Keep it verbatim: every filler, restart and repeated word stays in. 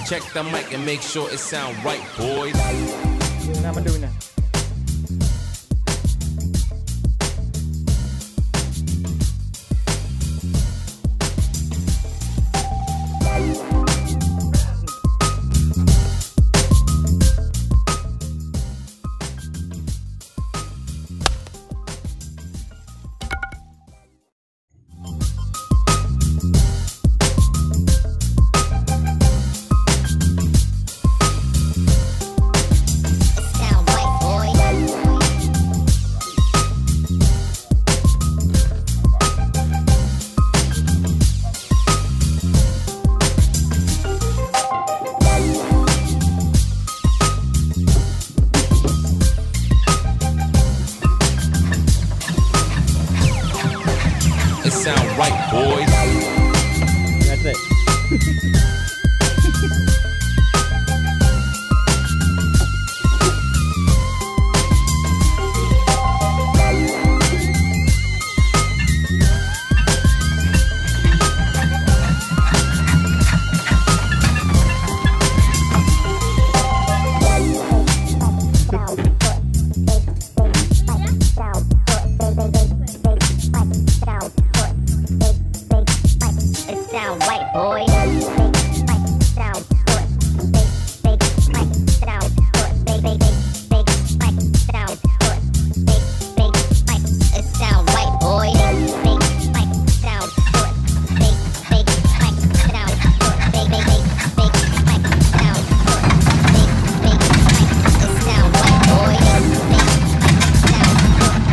Check the mic and make sure it sound right, boys. Nah, mandum nah. It sound right, boys. That's it. It sound right, boy. Big, big, sound good. Big, big, big, sound good. Big, big, big, big, big, sound good. Big, big, big, it sound right, boy. Big, big, sound good. Big, big, big, sound good. Big, big, big, big, big, sound good. Big, big, big, it sound right, boy. Big, big, sound good.